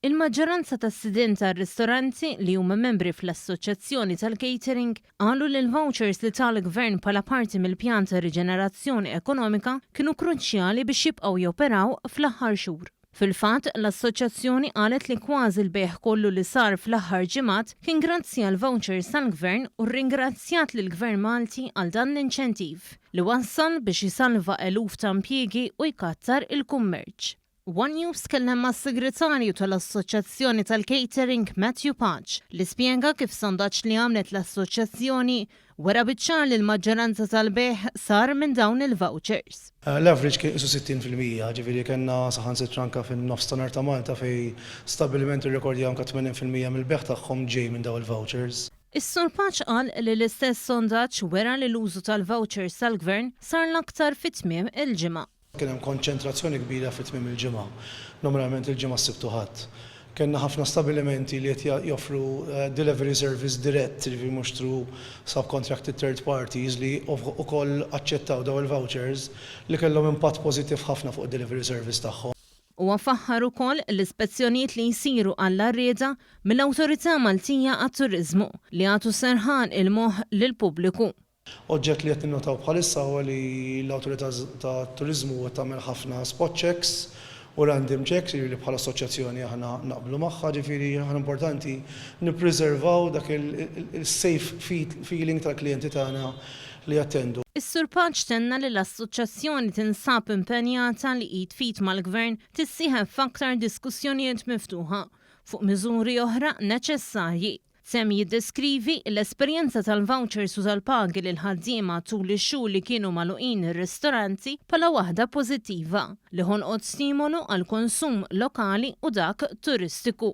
Il-maġġoranza tas-sidien tar-ristoranti li huma membri fl-Assoċjazzjoni tal-Catering qalu li l-vouchers li ta l-Gvern bħala parti mill-pjan ta' riġenerazzjoni ekonomika kienu kruċjali biex jibqgħu joperaw fl-aħħar xhur. Fil-fatt, l-Assoċjazzjoni qalet li kważi l-bejgħ kollu li sar fl-aħħar ġimgħat kien grazzi għall-vouchers tal-Gvern u rringrazzjat lill-Gvern Malti għal dan l-inċentiv, li wassal biex isalva eluf ta' impjiegi u jkattar il-kummerċ. One News tkellem mas-Segretarju tal-Assoċjazzjoni tal-Catering Matthew Pace li spjega kif sondaġġ li għamlet l-assoċjazzjoni wera biċ-ċar li l-maġġoranza tal-bejgħ sar minn dawn il-vouchers. L-average kien qisu 60%, ġifieri kellna saħansitra anke fin-nofs ta' nhar ta' Malta fejn stabbilimenti rrekordjaw anke 80% mill-bejgħ tagħhom ġej minn dawn il-vouchers. Is-Sur Pace qal li l-istess sondaġġ wera li l-użu tal-vouchers tal-Gvern sar l-aktar fi tmiem il-ġimgħa. Kien hemm konċentrazzjoni kbira fi tmiem il-ġimgħa, normalment il-Ġimgħa s-Sibt u Ħadd. Kellna ħafna stabilimenti li qed joffru delivery service dirett, jiġifieri mhux through subcontracted third parties li wkoll aċċettaw dawn il-vouchers li kellhom impatt pożittiv ħafna fuq id-delivery service tagħhom. Huwa faħħar ukoll l-ispezzjonijiet li jsiru għall-għarrieda mill-Awtorità Maltija għat-Turiżmu li jagħtu serħan il-moħħ lill-pubbliku. Oġġett li qed ninnotaw bħalissa huwa li l-Awtorità tat-Turiżmu qed tagħmel ħafna spot checks u random checks, jiġifieri bħala assoċjazzjoni aħna naqblu magħha, ġifieri aħna importanti nippriservaw dak il-safe feeling tal-klijenti tagħna li jattendu. Is-Sur Pace tenna li l-assoċjazzjoni tinsab impenjata li id f'id mal-Gvern tissieħeb f'aktar diskussjonijiet miftuħa fuq miżuri oħra neċessarji. Temm jiddeskrivi l-esperjenza tal-vouchers u tal-pagi lill-ħaddiema tul ix-xhur li kienu magħluqin ir-ristoranti bħala waħda pożittiva, li ħolqot stimolu għall-konsum lokali u dak turistiku.